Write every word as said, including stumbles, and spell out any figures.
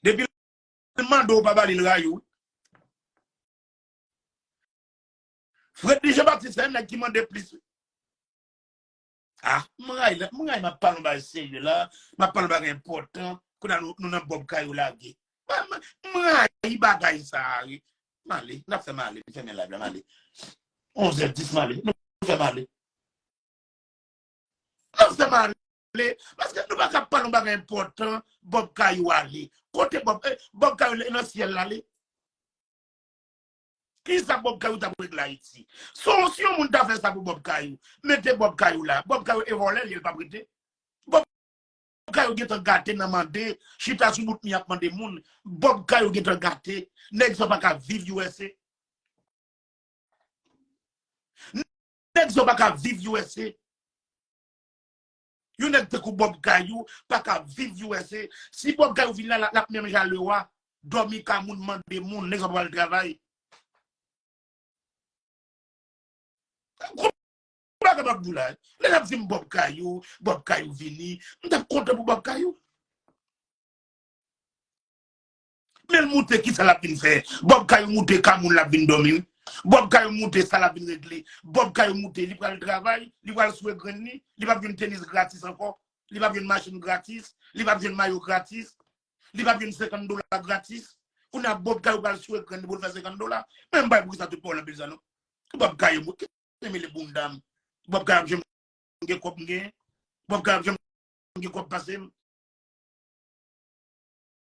Depi l mande w pa ba li, l rayi w. Fredly Jean Baptiste se yon nèg ki mande plis wi. Ah, m rayi, m rayi, m ap pale yon bagay serye la, m ap pale yon bagay enpòtan, kounye a nou, nou nan Bob Kayou lage. M rayi bagay sa a wi. M ale, n ap fè m ale, m fèmen live la, m ale. Onz è dis, m ale, nou fè m ale. N ap fè m ale, paske nou pa ka pale yon bagay enpòtan, Bob Kayou ale. Kote Bob, eh, Bob Kayou nan syèl la, ale. Kisa Bob Kayou t ap regle Ayiti? Si, si yon moun ta fè sa pou Bob Kayou, mete Bob Kayou la. Bob Kayou e vòlè li ye, l p ap rete. Bob Kayou gentan gate nan mande, chita sou bout mi ap mande moun. Bob Kayou gentan gate. Nèg sa pa ka viv U S A. Nèg sa pa ka viv U S A. Yon nèg tankou Bob Kayou pa ka viv U S A. Si Bob Kayou vin la, l ap menm jan a Lewa, dòmi ka moun, mande moun, nèg sa pa pral travay. Gwo bagay m ap di w la. Lè n ap di m Bob Kayou, Bob Kayou vini, m t ap kontan pou Bob Kayou. Men l moute, kisa l ap vin fè? Bob Kayou moute ka moun l ap vin dòmi wi. Bob Kayou moute, sa l ap vin regle. Bob Kayou moute, li pral travay, li pral swe grenn li, li p ap jwenn tenis gratis ankò, li p ap jwenn machin gratis, li p ap jwenn mayo gratis, li p ap jwenn senkant dola gratis. Kounye a Bob Kayou pral swe grenn li pou l fè senkant dola. Men m pa poukisa tout pawòl anpil sa non. Bob Kayou moute, se mele bounda m. Bob Kayou ap janm gen kòb m genyen. Bob Kayou ap janm gen kòb pase m.